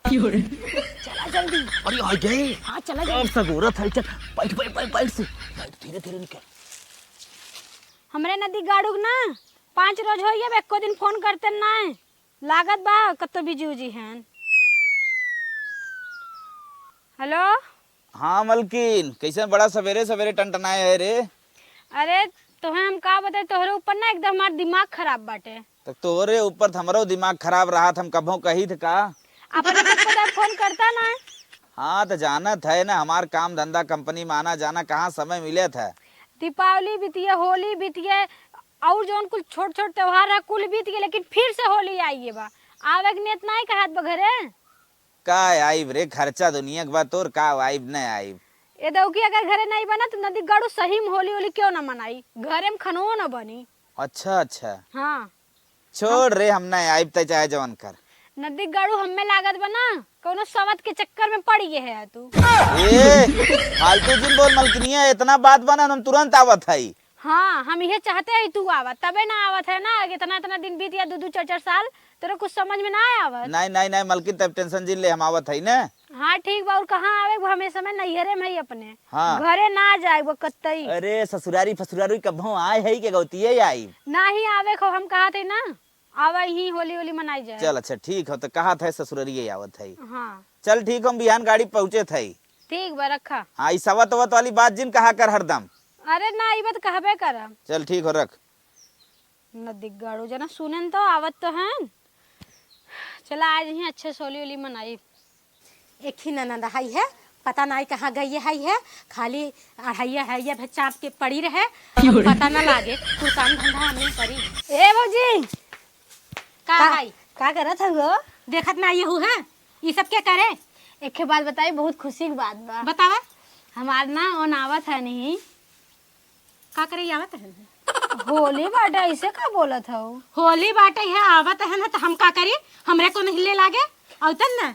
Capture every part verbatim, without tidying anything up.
चला जल्दी। अरे, आ गए। हाँ, चला अब जल्दी। सगोरत है, चल। बैठ, बैठ, बैठ, बैठ से। बैठ, धीरे, धीरे निकल। हमरे नदी गाड़ू के ना, पाँच रोज होइए, अब एको दिन फोन करते ना है। लागत बा, कत्तो बिजी उजी हैं। हेलो? हाँ मलकिन, कैसे बड़ा सवेरे सवेरे टनटनाए है रे? अरे, तोहे हम का बताई, तोहरे ऊपर ना एकदम हमार दिमाग खराब बाटे। त तोहरे ऊपर त हमरो दिमाग खराब रहत, हम कभो कही थ का? अपने कुछ पता फोन करता ना। हाँ, त जानत है ना, हमार काम धंधा कंपनी में आना जाना, कहाँ समय मिलत है। दीपावली बीतिए, होली बीतिए, और जौन कुल छोट छोट त्योहार है, कुल बीत गए, लेकिन फिर से होली आइए बा। आवे के नियत नाई कहत बा घरे। का आइब रे, खर्चा दुनिया के बा तोर, का आइब न आइब। ए दौकी अगर घरे नहीं बना तो नदी गाड़ू सही में होली होली क्यों ना मनाई, घरे में खनवो ना बनी। अच्छा, अच्छा। हाँ। छोड़ रे, हम नहीं आइब, तै चाहे जवन कर। नदी गाड़ू हमें लागत बा ना, कौनो सवत के चक्कर में पड़ गए है तू। ए, फालतू जिन बोल मलकिनिया, इतना बात बना, हम तुरंत आवत हई। हाँ, हम इहे चाहते हैं तू आवा, तबे ना आवत है ना, इतना, इतना दिन बीत गया, दू, दू, चार, चार साल, तोरे कुछ समझ में ना आवत। नहीं, नहीं, नहीं, मलकिन, तब टेंशन जिन ले, हम आवत है ना। हाँ, ठीक बा, और कहाँ आवे, वो हमेशा में नैहरे में ही अपने। हाँ। घरे ना जाए वो कत्तई। अरे, ससुरारी फसुरारी कभो आए है के गौतिये आई? नहीं आवे खो, हम कहा थे ना, आवा यहीं होली होली मनाई जाए। चल, अच्छा, ठीक हो, तो कहा था ससुरारी आवत है। हाँ। चल, ठीक, हम बिहान गाड़ी पहुँचे थे। ठीक बा, रखा। हाँ, ई सवत वत वाली बात जिन कहा कर हरदम। अरे ना, ई बात कहबे करब। चल ठीक हो, रख। नदी गाड़ू जना सुनेन तो आवत तो हैं। चला आज ही अच्छे से होली होली मनाई। एक ही ननद हई है, पता नाई कहाँ गई हई है, खाली अढ़ैया है, ये चाप के पड़ी रहे, पता ना लागे, कुल काम धंधा हमें करी। ए भौजी, का का, हई? का करत हऊ हो? देखत ना ये हू है, ई सब के करे? एक बात बताई, बहुत खुशी की बात बा। बतावा। हमार ना ओन आवत है नहीं। का करे आवत है? होली बाटे, ऐसे का बोलत हऊ? होली बाटे है, आवत है ना, तो हम का करी? हमरे को नहीं ले लागे, औतन ना।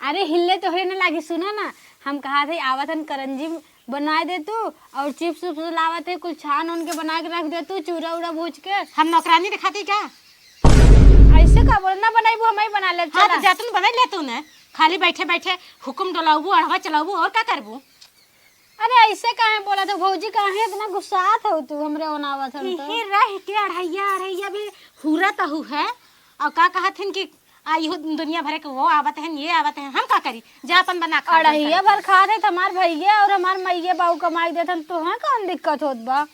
अरे हिलने तोहरे न लागी, सुना ना, हम कहा थे आवत हन करंजी बनाए दे तू, और चिप्स उप्स लावत है, कुछ छान उन के बना के रख दे तू, चूरा उरा भूज के। हम नौकरानी दिखाती क्या? ऐसे का बोल, ना बनाई, वो हम ही बना ले। हाँ, चला। तो जा तुम बनाई ले तू ने, खाली बैठे बैठे हुकुम डोलाबू, अढ़वा चलाबू, और का करबू? अरे ऐसे काहे बोलत हो भौजी, काहे इतना गुस्सात हो तू हमरे ओनावत हम तो? इहे रह के अढ़ैया, अढ़ैया भी हुरत हू है, और का कहत हन कि आ, इहो दुनिया भरे के वो आवत हैं, ये आवत हैं, हम का करी? जा अपन बना खा, अपन अढ़ैया करे भर के। खा देत हमार भैया और हमार मइये बाऊ कमाई देत हन, तोहे कौन दिक्कत होत बा?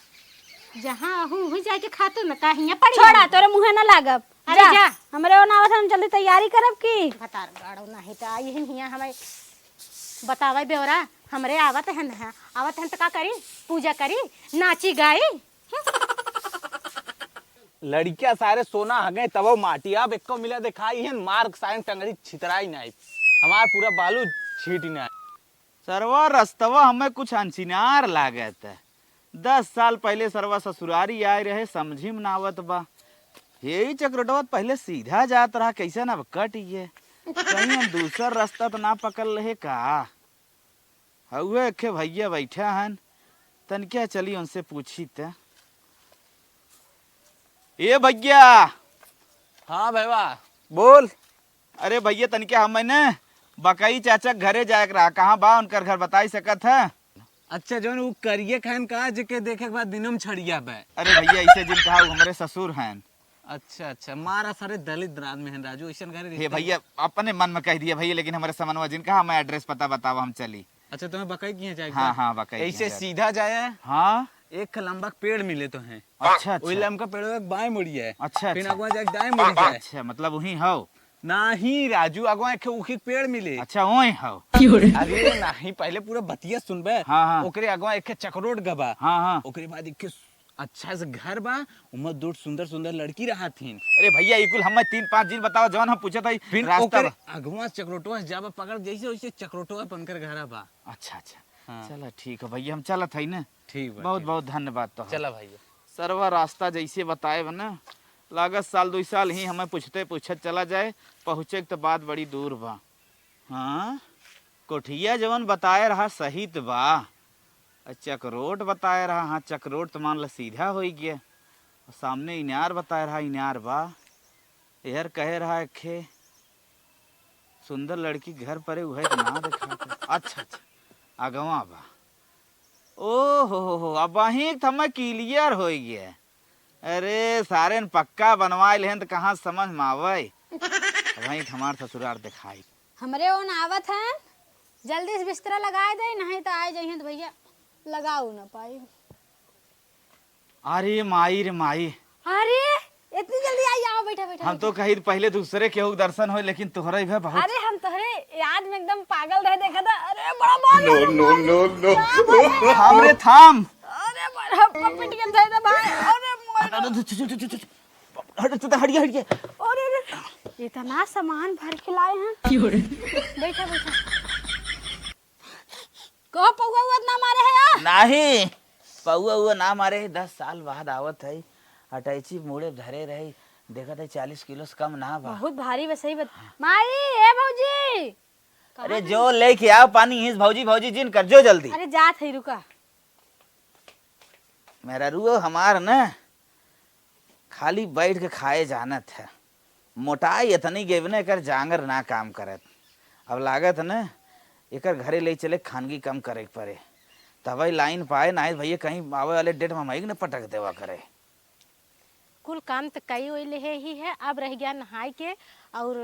जहाँ अहू हुई जाए के खातू न, का हियाँ पड़ी छोड़ा, रही? तोरे मुँहे न लागब। अरे जा, जा। हमरे ओनावत हम जल्दी तैयारी करब की? भतार गाड़ो नहीं तो आई हिन हियाँ हमें बतावे ब्यौरा, हमरे आवत हैं न, आवत हैं तो का करी? पूजा करी, नाची गाई। लड़किया सारे सोना हगे तबो माटी। अब एको मिला देखाई है, मार साइन टंगरी छितराई नाई। हमार पूरा बालू छीटी नाई। सरवा रस्तवा हमें कुछ अनचिनार लागत है। दस साल पहले सरवा ससुरारी आए रहे, समझी में ना आवत बा। यही चक्रोटवा त पहले सीधा जात रहा, कैसे ना कट ये। कहीं हम दूसर रास्ता तो ना पकड़ ले का? हउए, एखे भइया बैठा हन, तनिके चली उनसे पूछी त। ए भइया! हाँ भइया, बोल। अरे भइया, तनिके हम न बकई चाचा के घरे जाए के रहा, कहाँ बा उनकर घर, बताई सकत ह? अच्छा, जौन उ करिए खान का, जेके देखे के बाद दिनम छड़िया बे। अरे भइया, ऐसे जिन कहा, उ हमरे ससुर हैं। अच्छा, अच्छा, मारा सारे दलित राज में हैं राजू, ऐसन घरे हे रिश्ते भइया, अपने मन में कह दिया भइया, लेकिन हमरे समनवा जिन कहा, मैं address पता बतावा, हम चली। अच्छा, तुम्हें बकई किहाँ जाए हाँ, का? हाँ, बकई ऐसे किहाँ जाए। सीधा जाए, हाँ। एक लंबा पेड़ मिले तो हैं। अच्छा, वही अच्छा। लमका पेड़वा के बाएं मुड़िया है। अच्छा, फिर अच्छा। अगवा जाके दाएं मुड़ जाए। अच्छा, मतलब वहीं हो। नाही राजू, अगवा एक ऊखी के पेड़ मिले। अच्छा, वहीं हो। अरे नाही, पहले पूरा बतिया सुनबे। हाँ, हाँ। ओकरे अगवा एक चकरोट गबा। हाँ, हाँ। ओकरे बाद एक अच्छा से घर बा, उमा दो सुंदर सुंदर लड़की रहत हिन। अरे भइया, ई कुल हमें तीन पाँच दिन बतावा, जौन हम पूछत हई फिर रास्ता ओकर बा। अगवा चकरोटवा से जाबा पकड़, जैसे वैसे चकरोटवा पर उनकर घर बा। अच्छा, अच्छा। हाँ। चला ठीक है भइया, हम चलत हई ना। ठीक बा, बहुत ठीक। बहुत धन्यवाद तो। चला भइया। सरवा रास्ता जैसे बताए बा ना, लागत साल दुई साल ही हमें पूछते पूछत चला जाए, पहुँचे के तो बात बड़ी दूर बा। हाँ, कोठिया जवन बताए रहा सही त बा। आ चकरोट बताए रहा, हाँ, चकरोट त मान ल सीधा होई गया। आ सामने इनार बताए रहा, इनार बा। एहर कहे रहा एखे सुंदर लड़की घर परे उहे के ना देखात है। अच्छा, अच्छा, अगवा बा। ओ हो हो हो, अब वहीं थमा clear होइ गया। अरे, सारे न पक्का बनवाए लेहन त कहाँ समझ में आवै। अब वहीं हमार ससुरार देखाई। हमरे ओन आवत हैं, जल्दी से बिस्तरा लगाए दे, नहीं त आए जइहें त भइया लगाउ न पाई। अरे माई रे माई। अरे, इतनी जल्दी आई, आओ, बैठा, बैठा, हम तो बैठा। कही पहिले दूसरे केहू के दर्शन होए, लेकिन तोहरा ही बहुत। अरे, हम तोहरे याद में एकदम पागल रहे, देखा था। अरे, बड़ा बाल। No, no, no, no। थाम रे, थाम। अरे, बड़ा पपिट के धर दे भाई। अरे, मर। अरे, अरे, छु, छु, छु, छु, छु। हट, तू तो हट गया, हट गया। अरे, अरे, इतना सामान भर के लाए हैं। क्यों रे? बैठा, बैठा। कहो पौआ उआ ना मारे है यार? नाही, पौआ उआ ना मारे है, दस साल बाद आवत है, अटैची मूड़े धरे रही, देखत है चालीस किलो से कम ना बा। बहुत भारी बा, सही बात। माई, ए भौजी। अरे कहाँ जो गई? लेके आओ पानी, हिस भौजी, भौजी जिन कर, जो जल्दी। अरे जात है, रुका। मेहरारुओ हमार न खाली बैठ के खाए जानत है। मोटाई इतनी गइब न, एकर जांगर ना काम करत। अब लागत न एकर घरे ले चले, खानगी कम करे के परे। तबई लाइन पाए, नाहीं भइया कहीं आवे वाले डेट में हमही के न पटक देवा करे। कुल काम त कई ओई लेहे ही है, अब रह गया नहाए के। और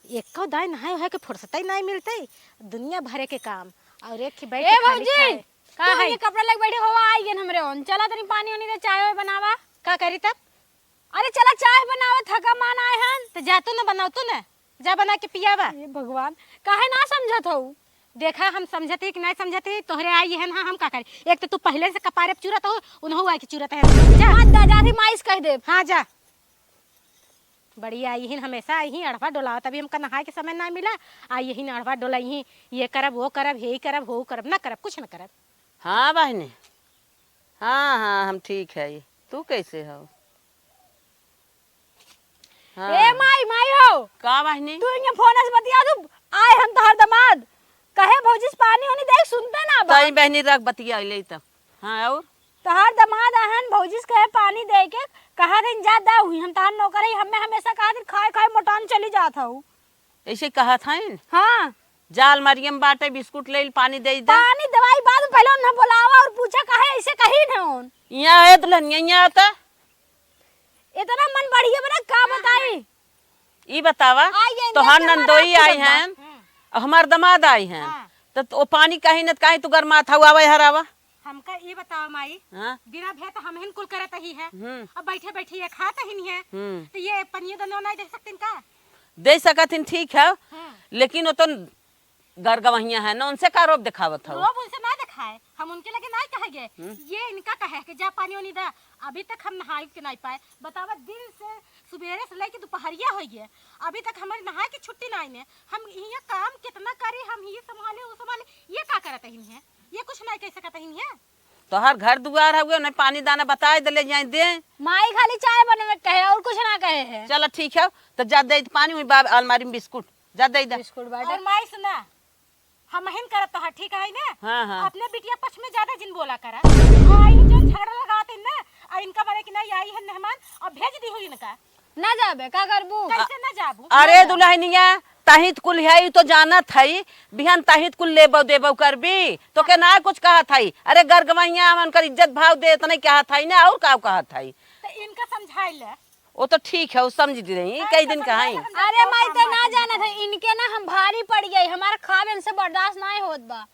एको दाई नहाए होए के फुर्सत ही नहीं मिलते, दुनिया भरे के काम। और एक ही बैठ ए के खाली भौजी, खाए। का तू है? ये कपड़ा लेके बैठे हो, आई गन हमरे ओन। चला तनी पानी ओनी दे, चाय वाय बनावा। का करी तब? अरे चला चाय बनावा, थका मान आए हन। तो जा तू न बनाओ, तू न जा बना के पियावा। हे भगवान, काहे ना समझत हऊ? देखा, हम समझत ही कि नहीं समझत ही, तोहरे आई है ना, हम का करी? एक तो तू पहले से कपारे पे चूरत हो, उन्हों आई के चूरत है। जा। मत दा, जाती माई से कह देब। हाँ, जा। बड़ी आई हिन, हमेशा आई ही अड़वा डोलावत। अभी हमका नहाए के समय ना मिला, आई हिन अड़वा डोलाई ही, ये करब, वो करब, हे करब, हो करब, ना करब, कुछ ना करब। हाँ बहिनी, हाँ, हाँ, हम ठीक है। तू कैसे हो? हाँ। ए माई, माई हो। का बहिनी? तू इनके फोन से बतिया दू, आए हम तोहर दामाद। कहे भौजी से पानी होनी दे, सुनते ना बा। तई बहिनी रख बतिया ले तब। हाँ, और? तोहर दामाद आहन, भौजी से कहे पानी दे के, कहा दिन जा दा हुई, हम तोहर नौकर ही, हमें हमेशा कहा दिन खाए खाए मोटान चली जात हऊ। ऐसे कहत हईन? हाँ। जा अलमारिया में बाटे, बिस्कुट ले, पानी दे दे। पानी दवाई बाद में, पहले उन्हें बुलावा और पूछा काहे ऐसे कही न उन। यहाँ है दुल्हनिया, यहाँ आता। इतना मन बढ़िया बना, का बताई? ई बतावा, आई ये तोहार इंजेक्शन नंदोई मारा आई आपको हैं, बा। और हमार दामाद आई हैं, हाँ। तो, तो पानी कहीं न कहीं तू गरमात हऊ, आवे हरावा। हमका ई बतावा माई, हाँ। बिना भेत हम हिन कुल करत ही है, हम्म। अब बैठे बैठे ये खात ही नहीं है, हम्म। तो ये पनियो दनो नहीं दे सकतीन का? दे सकत हिन, ठीक है, हम्म। लेकिन वो तो गरगवहिया है ना, उनसे का रोब देखावत हऊ? रोब उनसे ना देखाए, हम उनके लगे नहीं कहे गए। हम्म। ये इनका कहे कि जा पानी वानी दा। अभी तक हम नहाए के नहीं पाए। बतावा, दिन से सुबेरे से लेके दोपहरिया हो गए, अभी तक हमारे नहाए की छुट्टी नहीं ने। हम यहाँ काम कितना करे, हम ये संभाले, वो संभाले, ये का करत ही है? ये कुछ नहीं कह सकत ही है। तोहार घर दुआर हउए, उन्हें पानी दाना बताए दे, ले जाए दे। माई खाली चाय बनवे के कहे, और कुछ ना कहे है। चलो ठीक है, तो जा दे पानी, वही बा अलमारी में बिस्कुट, जा दे दे। बिस्कुट बाटे। और माई सुना, हम हिन करत तोहार, ठीक है ना? हाँ, हाँ। अपने बिटिया पक्ष में ज्यादा जिन बोला करा। आई जो झगड़ा लगावत है ना, आ इनका मारे कि नहीं आई है मेहमान, अब भेज दी हुई इनका। ना जाबे, का करबू? कैसे ना जाबू? अरे ना जाबू। दुल्हनिया, तहित कुल है, ई तो जानत हई, बिहान तहित कुल लेबो देबो करबी, तोके ना कुछ कहत हई। अरे गरगवैया, उनकर इज्जत भाव दे, इतने कहत हई ना, और का कहत हई? तो इनका समझाई ले। वो तो ठीक है, वो समझ रही, कई दिन का है। अरे माई, ते ना जानत है, इनके ना हम भारी पड़ गई, हमारा खावे इनसे बर्दाश्त नहीं होत बा।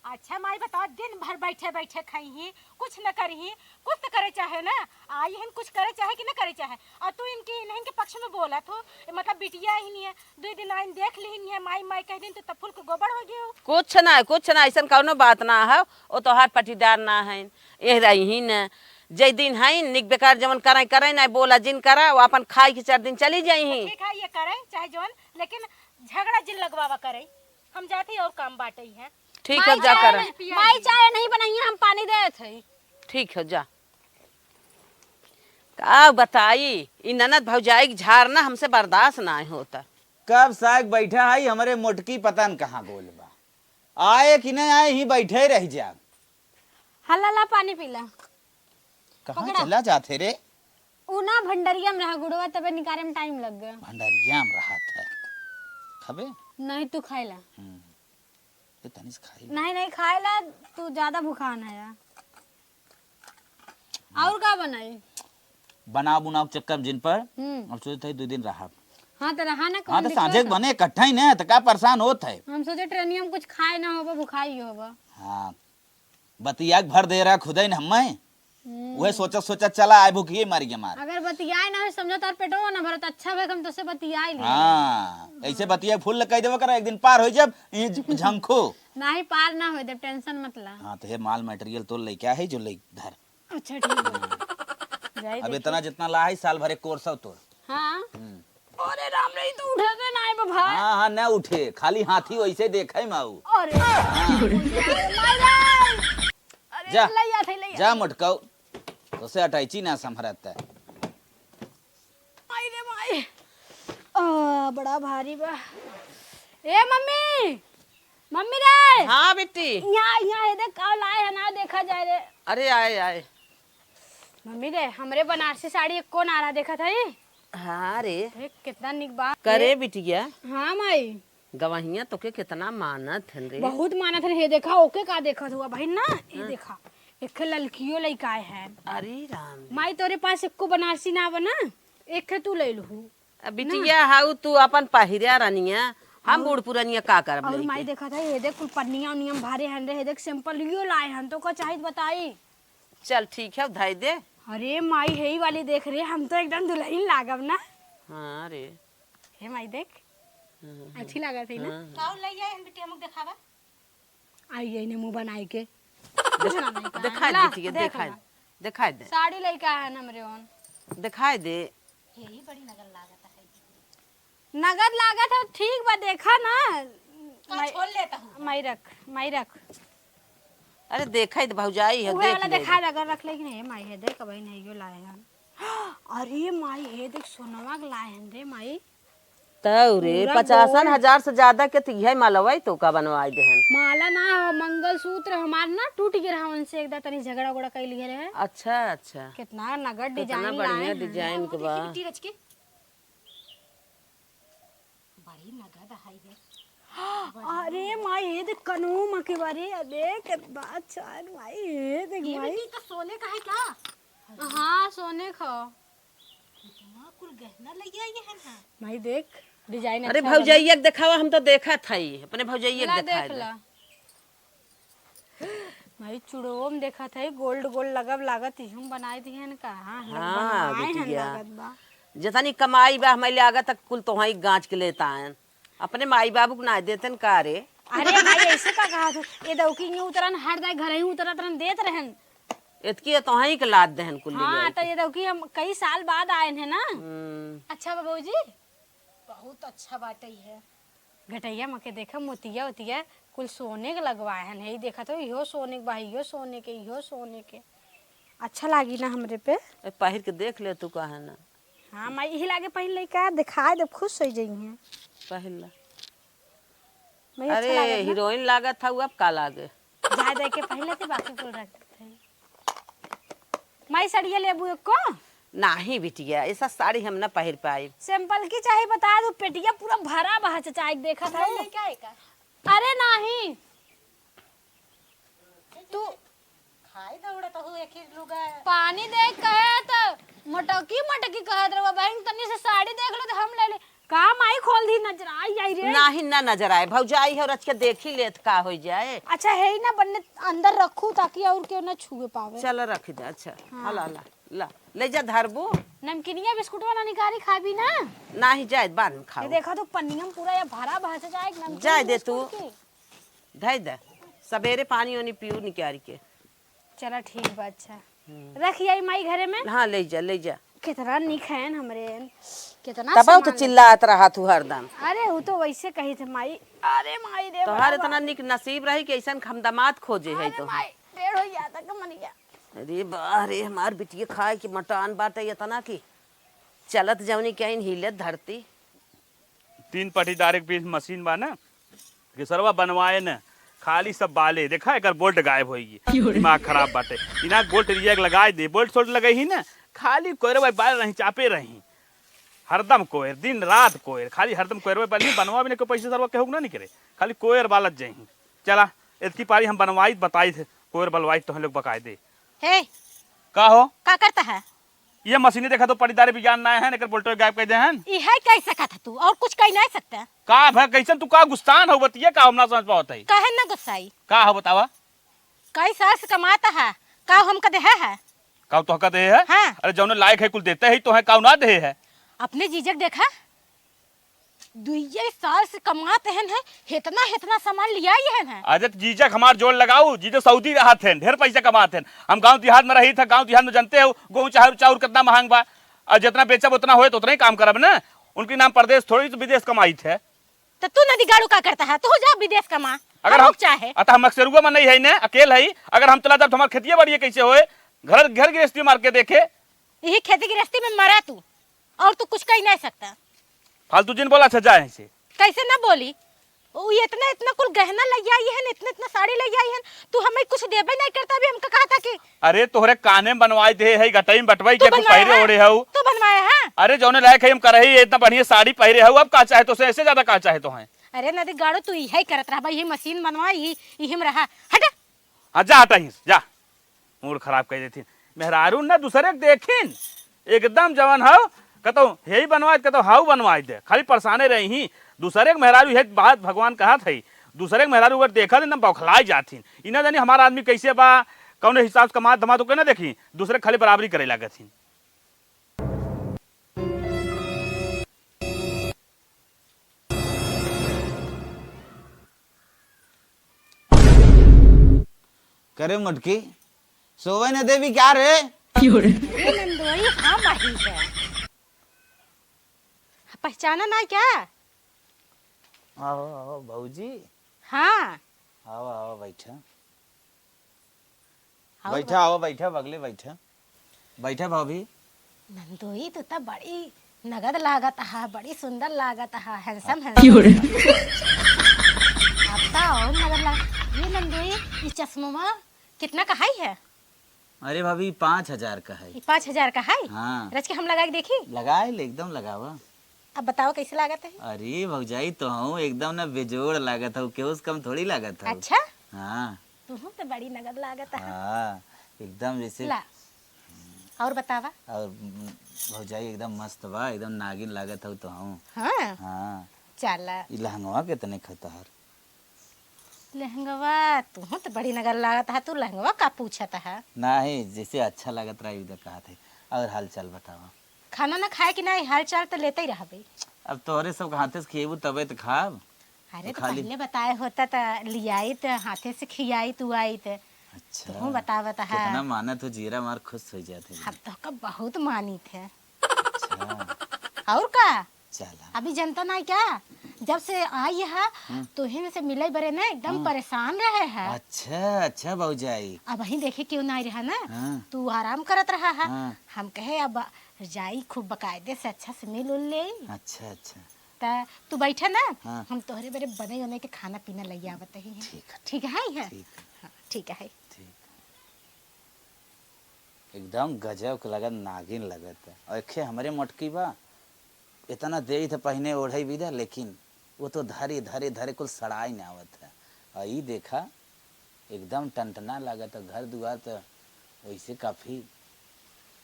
अच्छा माई, बताओ, दिन भर बैठे बैठे खाई ही, कुछ न करी ही, कुछ तो करे चाहे ना। आई हन कुछ करे चाहे कि न करे चाहे, और तू इनके, इन्हन के पक्ष में बोलत हो, मतलब बिटिया ही नहीं है, दो दिन आइन देख ली नहीं है, माई माई कह दिन तो तब फूल के गोबर हो गयो। कुछ ना, कुछ ना, ऐसन कौनो बात ना है, वो तोहार पटीदार ना है, एह रही ही न, जय दिन है, निक बेकार जवन करे करे ना, बोला जिन करा, वो अपन खाई के चार दिन चली जाई ही। ठीक है, ये करे चाहे जवन, लेकिन झगड़ा जिन लगवावा करे। हम जात ही और काम बाटे ही है। ठीक है, माई जा चाय कर। नहीं पिया माई जी। चाय नहीं बनाई है, हम पानी देत है। ठीक है, जा। का बताई, ई ननद भौजाई के झार ना हमसे बर्दाश्त ना होता। कब साग बैठा है, हमरे मोटकी पता न कहाँ गोल बा। आए कि नहीं आए, ही बैठे रह जा। हल्ला ला, पानी पीला। कहाँ पकड़ा। चला जात है रे? ऊ ना भंडरिया में रहा गुड़वा, तबे निकारे में टाइम लग गया। भंडरिया में रहा था। अबे। नहीं, तू खाइला। हम्म। ए, तनी से खाई। नहीं, नहीं, खाइला, तू ज्यादा भुखान है यार। और का बनाई? बनाव बुनाव के चक्कर में जिन पर, हम्म। अब सोचत है दो दिन रहब। हाँ, तो रहा ना, हाँ, कौन तो दिक्कत सांझे के है? बने इकट्ठा ही ना, तो का परेशान होत है? हम सोचे ट्रेनिया में कुछ खाए ना होबा, भुखाई होबा। हाँ, बतिया के भर दे रहा खुदे न हम्मे। हम्म। उहे सोचत सोचत चला आए, भूखिए मर गया मार। अगर बतियाए ना हो, समझो तार पेटो ना भरत, अच्छा भाई हम तोसे बतियाए लिए। हाँ, ऐसे बतिया फुल कह देबो करा, एक दिन पार हो जब, ये झंखो। नहीं, पार ना हो देब, टेंशन मत ला। हाँ, तो हे माल मटेरियल तो लेके आ है जो ले धर। अच्छा, ठीक बा। जाई अब देखी। इतना जितना ला है, साल भर एक कोर्स हो तोर। हाँ। हम्म। अरे राम रे, ई तो उठे के नाई बा भाई। हाँ, हाँ, ना उठे, खाली हाथी वैसे देखे माऊ। अरे। हाँ। माई रे। अरे, जा, लैया थे, लैया जा थे। मोटकाऊ, तोसे अटैची ना संभरत है। माई रे माई। आ, बड़ा भारी बा। ए मम्मी, मम्मी रे। हाँ बेटी। यहाँ, यहाँ, ये देख, का लाए है ना, देखा जाए रे। अरे आए, आए। मम्मी रे, हमरे बनारसी साड़ी एक कौन आ रहा देखत है? हाँ रे। देख, कितना निक बा। करे ए, बिटिया। हाँ माई। गवहिया तोके कितना मानत हन रे। बहुत मानत हन। हे देखा, ओके का देखत हुआ बहिन ना? ये हाँ। देखा, एक ललकियो लइका है। अरे राम रे। माई, तोरे पास एको बनारसी ना बा ना, एक तू ले लहू। अब बिटिया, हाउ तू अपन पहिरा रनिया, हम और बूढ़ पुरनिया का करब और लेके? माई देखा था, ये देख कुल पन्निया उन्निया में भरे हन रे, ये देख सैंपल यो लाए हन, तो का चाहित बताई? चल ठीक है, धई दे। अरे माई, हेई वाली देख रे, हम तो एकदम दुल्हन लागब ना। हाँ रे। हे माई देख, हाँ, हाँ। अच्छी लागत है ना? हाँ, हाँ। का ले आए हन बिटिया, हमके देखावा। आई है इन्हें मुंह बनाए के। कुछ ना नहीं कहा। दिखाई ला, दे, ठीक है, देख दिखाई, ला। दिखाई दे। साड़ी लेके आया ना हमरे ओन। दिखाई दे। यही बड़ी नगद लागत है। नगद लागत है, ठीक बा, देखा ना। का मैं, छोड़ लेता हूँ। मैं रख, मैं रख। अरे देखा ही तो भौजाई है, उहे देख वाला ले। देखा दे, अगर रख ले कि नहीं, माई है, देख, अबही नहीं यो लाए हैं। अरे माई, हे देख, सोनवा के लाए हैं रे माई। तौ रे, पूरा पचासन गोल। हजार से ज्यादा के तो इहे मालवा ही तो का बनवाई देहन। माला ना हो, मंगलसूत्र हमार ना टूट गया रहा, उनसे एक दा तनी झगड़ा उगड़ा कई लिए रहे। अच्छा, अच्छा। कितना नगद कितना डिजाइन बढ़िया लाए हैं। डिजाइन के वो बा। देखी बिट्टी रच के। बड़ी नगद है ये। अरे माई, ये देख कनोमा के बारे, अरे कितना अच्छा है माई, ये देख ये माई। बिट्टी तो सोने का है क्या? हाँ, सोने का। इतना कुल गहना लइया ये है ना। माई देख, डिजाइन अरे अच्छा बा। भौजैया के देखावा, हम तो देखत हई, अपने भौजैया के ला देखा देख दे। ला। माई चुड़वो में देखत हई, गोल्ड गोल्ड लगब लागत, इहू में बनाए दिहन का? हाँ, हम लोग हाँ, बनवाए हन बिटिया। लागत बा। जतनी कमाई बा, हमारे लागत तक कुल तोहई गांच के लेता आयन। अपने माई बाबू के ना देतन का रे? अरे माई, ऐसे का कहा तू? ये दौकी यूं उतरन, हर दाई घर ही उतरत रहन, देत रहन। इतकी ये तोहई के लाद देहन कुल हाँ, ले तो आके। ये दौकी हम कई साल बाद आए हैं ना। हम्म। अच्छा बाबूजी, बहुत अच्छा बाटे है। घटैया मके देखा, मोतिया उतिया कुल सोने के लगवाए हन। हे देखत हो, इहो सोने के बा, इहो सोने के, इहो सोने के। अच्छा लागी ना हमरे पे? ए, पहिर के देख ले तू, काहे ना? हाँ माई, यही लागे पहिन ले का, दिखाए दे, खुश हो जाइए। पहिन ला। मैं अच्छा अरे लागत ना? हीरोइन लागत हऊ, अब का लागे? जाए दे के पहिन लेते, बाकी कुल रख देते हैं। माई सड़िया लेबू एको? नाही बिटिया, ऐसा साड़ी हम ना पहिर पाइब। सैंपल की चाहे बता दो, पेटिया पूरा भरा बा, चचाई देखत है। नहीं, क्या है का? अरे नाही। तू खाई दौड़त हो एक ही लुगा। पानी देख कहे त मटकी मटकी कहत रहो, बहन तनी से साड़ी देख लो तो हम ले ले। का माई खोल दी, नजर आई जाई रे। नाही ना नजर आए, भौजाई है, रच के देखी लेत का हो जाए। अच्छा है ही ना, बन्ने अंदर रखू ताकि और केहू ना छुए पावे। चल रख दे, अच्छा। हाँ। हला, हला, ला, ले जा धरबू। नमकीनिया बिस्कुटवा ना निकारी खाबी ना? नाही जाए, बाद में खाओ। ये देखा तो पन्निया में पूरा ये भरा भरा जाए, नमकीन जाए दे बिस्कुट तू। की। धई दे, सबेरे पानी ओनी पीऊ निकारी के। चला ठीक बा, अच्छा। हम्म। रख आई माई घरे में? हाँ, ले जा, ले जा। कितना निक है हमरे, कितना तब तो सामान चिल्लात रहा तू हरदम। अरे, वो तो वैसे कही थे माई। अरे माई रे, तोहार बड़ा इतना बा। निक नसीब रही कि ऐसन हम दामाद खोजे है अरे तो। माई, डेढ़ हो गया था कमरिया। अरे बा रे, हमार बिटिया खाए के मटान बाटे इतना की चलत जौनी कहीं हिलत धरती। तीन पट्टीदार एक बीच मशीन बा ना, कि सरवा बनवाए न, खाली सब बाले। देखा, एकर बोल्ट गायब होई। दिमाग खराब बाटे। इना बोल्ट रिया के लगाए दे, बोल्ट सोल्ट लगाई ही ना, खाली कोयरे भाई बाल रही, चापे रही। हरदम कोयर, दिन रात कोयर, खाली हरदम कोयरवे बली, बनवा भी नहीं कोई पैसे सरवा केहू ना निकरे, खाली कोयर बालत जही। चला, इतकी पारी हम बनवाई बताई थे, कोयर बलवाई तोहन लोग बकायदे। हे, का हो? का करता है? ये मशीनी देखा तो पड़ीदारे बिगान ना है, एकर बोल्टो गायब कर दे हैं। इहे कह सकत है तू, और कुछ कह नहीं सकता। का भा, कैसन तू का गुस्तान हो, बतिया का हम ना समझ पावत है। काहे ना गुस्साई? का हो बतावा? कई साल से कमाता है, का हमका देहे है? का तोहका देहे है? हाँ। अरे जौने लायक है कुल देते ही तो है, का ना देहे है? अपने जीजक देखा, दुइये साल से कमात हन है, हेतना हेतना सामान लियाई हन है। अरे त जीजक हमार जोड़ लगाऊ, जीजक सऊदी रहत हन, ढेर पैसा कमात हन। हम गाँव देहात में रही था, गाँव देहात में जानते हो, गेहूँ चाउर, चाउर कितना महंग बा। और जितना बेचब उतना होए तो उतना ही काम करब ना। उनके नाम परदेश थोड़ी तो विदेश कमाई थे। तो तू नदी गाड़ू का करता है? तू जा विदेश कमा। अगर हम हम, चाहे। अतः हम अक्सरुआ में नहीं है ना, अकेल है। अगर हम चला जाब तो हमार खेतिया बाड़िए कैसे होए? घर, घर गृहस्थी मार के देखे। यही खेती गृहस्थी में मरा तू, और तू कुछ कह नहीं सकता। फालतू जिन बोला, अच्छा जाए से। कैसे ना बोली? वो इतना, इतना कुल गहना लइ आई हन, इतना, इतना साड़ी लइ आई हन, तू हमें कुछ देबे नहीं करता। अभी हमका कहा था कि अरे तोहरे काने में बनवाई दे है, गटई में बटवाई तू के, तू बनवाया पहिरे है? ओढ़े हऊ। तू बनवाया है? अरे जौने लायक है हम करही, इतना बढ़िया साड़ी पहिरे हऊ, अब का चाहे तो से, ऐसे ज्यादा का चाहे तो हैं? अरे नदी गाड़ू, तू इहे करत रहा भाई, ये मशीन बनवा, यही, यही में रहा। हट। हाँ, जा हटा ही, जा। मूड खराब कर देथिन। मेहरारू ना दूसरे के देखिन, एकदम जवन हऊ, कतौ हेई बनवाए, कतौ हाउ बनवाए दे, खाली परेशाने रही ही। दूसरे के मेहरारू, ये बात भगवान कहत है, दूसरे के मेहरारू अगर देखत है ना, बौखलाए जाथिन। इना जानी हमारा आदमी कैसे बा, कौन हिसाब से कमात धमात, ओके ना देखी, दूसरे के खाली बराबरी करे लागत हिन। करे मटकी, सोवे न देवी क्या रे? ए नंदोई, हम आही है। पहचाना ना क्या? आओ, आओ भौजी। हाँ। आओ, आओ, बैठा। और बैठा, बा- आओ, बैठा, बगले बैठा। बैठा, भाभी। नंदोई, तू तो बड़ी नगद लागत हा, बड़ी सुंदर लागत हा, handsome, आ, handsome। क्यों रे? अब तो और नगद लाग-, ये नंदोई, ये चश्मा कितना का है? अरे भाभी, पाँच हजार का है। ये पाँच हजार का है? हाँ। रच के हम लगा के देखी? लगाए ले, एकदम लगावा। अब बताओ कैसे लागत है? अरे भौजाई, तो हूँ एकदम ना बेजोड़ लागत हूँ, केहू से कम थोड़ी लागत हूँ। अच्छा? हाँ। तुहूँ तो बड़ी नगद लागत है। हाँ, एकदम जैसे। ला, और बतावा। और, उम, भौजाई एकदम मस्त बा, एकदम नागिन लागत हूँ तो हूँ। हाँ? हाँ। चला। ई लहंगवा कितने क तोहार? लहंगवा, तुहूँ तो बड़ी नगद लागत है, तू लहंगवा का पूछत है? नहीं, जैसे अच्छा लागत रहा, उधर कहत है। और हाल चाल बतावा। खाना ना खाए कि नहीं, हाल चाल तो लेते ही रहबे। अब तोहरे सब हाथे से खिएबू तबे तो खाब। अरे तो तो खाली पहले बताए होता तो लियाई तो हाथे से खियाई तू आई तो। अच्छा। तुहूँ बतावत है। कितना मानत हो, जीरा मार खुश हो जाते हैं। हम तो का बहुत मानित है। अच्छा। और का? चला। अभी जनता नहीं क्या? जब से आई है, हम्म। तोहिन से मिले बरे ना एकदम हम्म। परेशान रहे है। अच्छा, अच्छा भौजाई। अब वहीं देखे क्यों नहीं रहा ना? हाँ। तू आराम करत रहा है। हाँ। हम कहे अब जाई खूब बकायदे से अच्छा से मिल उल ले। अच्छा, अच्छा। त तू बैठा ना, हाँ। हम तोहरे बरे बने उने के खाना पीना लइ आवत ही हैं। ठीक है, ठीक है, हैं? ठीक है। हाँ, ठीक है। ठीक। एकदम गजब के लगत, नागिन लगत है। और एखे हमरे मोटकी बा, इतना देरी त पहिने ओढ़ई बिदा, लेकिन वो तो धरे, धरे, धरे कुल सड़ाई न आवत है। और ई देखा, एकदम टनटना लागत है, घर दुआर तो वैसे काफी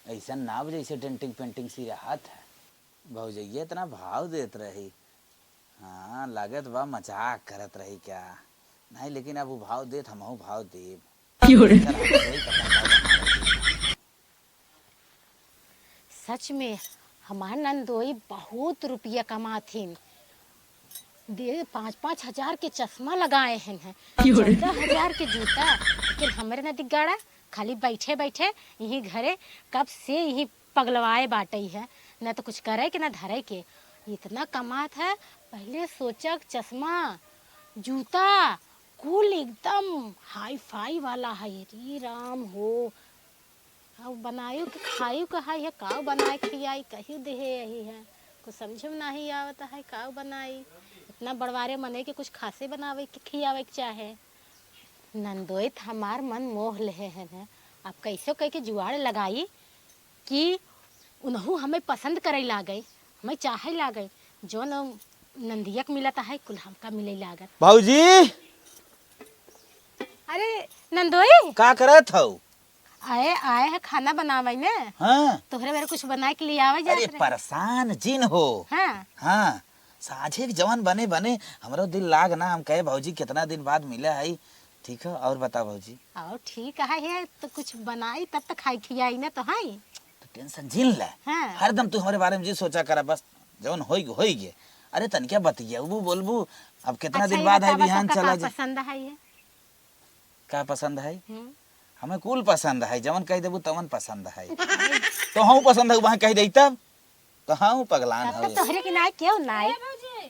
ऐसा नाव जैसे डेंटिंग पेंटिंग सी रहत है। भौजैया इतना भाव देत रही, हाँ, लागत बा मजाक करत रही क्या? नहीं, लेकिन अब उ भाव देत, हमहू भाव देब। क्यों रे? चल, हम सोई तब तक भाव बना लेते हैं। सच में, हमार नंदोई बहुत रुपया कमाथिन। दे, पाँच पाँच हजार के चश्मा लगाए हन हैं, क्यों रे? चौदह हजार के जूता, लेकिन हमरे नदी गाड़ा खाली बैठे बैठे यहीं घरे कब से यहीं पगलवाए बाटई है, न तो कुछ करे के, न धरे के। इतना कमात है, पहले सोचक चश्मा, जूता, कुल एकदम हाई फाई वाला है। री राम हो, अब बनायु के खायु के है, काउ बनाए खियाई, कहियो देहे यही है, कुछ समझे में नहीं आवत है, काउ बनाई। इतना बड़वारे मने के कुछ खासे बनावे के, खियावे के चाहे। नंदोई त हमार मन मोह लेहे हन, अब कैसो कह के जुआड़ लगाई कि उनहू हमें पसंद करे लागे। मैं चाहे लागे, जौन नंदिया के मिलत है, कुल हमका मिले लागत। भौजी! अरे नंदोई! का करत हऊ? आए, आए है खाना बनावे ने। हाँ। तोहरे बेरे कुछ बनाए के लिए आवे जात अरे रहे। परेशान जिन हो। हाँ। हाँ, साझे के जवन बने बने, हमरो दिल लाग ना, हम कहे भौजी कितना दिन बाद मिले हई। ठीक है, और बता भौजी? और ठीक है, है तो कुछ बनाई तब तो खाई खियाई ना तो है। तो tension जिन ले। हाँ। हरदम तू हमरे बारे में जी सोचा करा, बस जवन होई होई गे। अरे तनिका बतियाबू बोलबू, अब कितना अच्छा, दिन ये बाद है बतावा, बिहान सबका चला का जा। पसंद है ये? का पसंद है? हम्म। हमें कुल पसंद है, जवन कह देबू तवन पसंद है। तो हम पसंद है, वहाँ कह दे तब। तो हम पगलान तब तो हवे। तोहरे के नाई क्यों नाई? ए भौजी,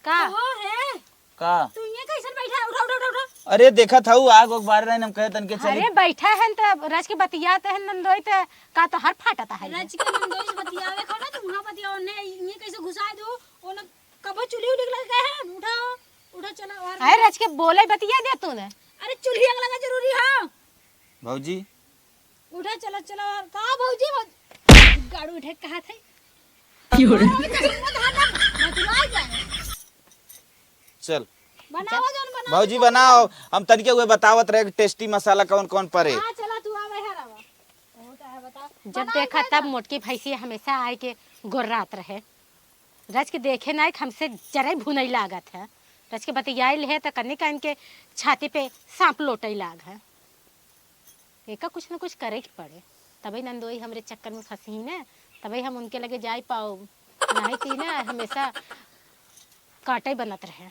का? कहो है? का? तू ये कैसन बैठा है? उठा, उठा, उठा, उठा। अरे देखत हऊ, आग ओग बार रहे, हम कहे तनके चली। अरे बैठा है त रच के बतियात है नंदोई, त का तोहर फाटत है? रच के नंदोई से बतियावे खा ना, तू वहाँ बतियाओ, ने ये कैसे घुसा दू? ओ ना कबो चुल्ही उल्ही लग गए हैं, उठा, उठा चला और अरे रच के बोले बतिया दे तू ने। अरे चुल्ही लगा जरूरी है। भौजी, उठा, चला, चला, और का भौजी, भौजी? गाड़ू उठे कहा थे। की हो रहा? अरे, चश्मा धार ना, बतुआ जाए। चल। बनावा जौन बनावा। भौजी, बनाओ। हम तनिके हुए बतावत रहे कि tasty मसाला कौन कौन परे। हाँ, चला, तू आवे है, रवा। बहुत है, बता। जब बनाओ देखा, जल्दी। तब मोटकी भैंसी हमेशा आए के गोर्रात रहे। रच के देखे ना, हमसे जरे भुनई लागत है। रच के बतियाइल है, त कन्नी का इनके छाती पे सांप लोटई लाग है। एका कुछ न कुछ करे के पड़े, तबे नंदोई हमरे चक्कर में फंसी ने, तबे हम उनके लगे जाए पाओ, नहीं ती ना हमेशा काटे बनत रहे।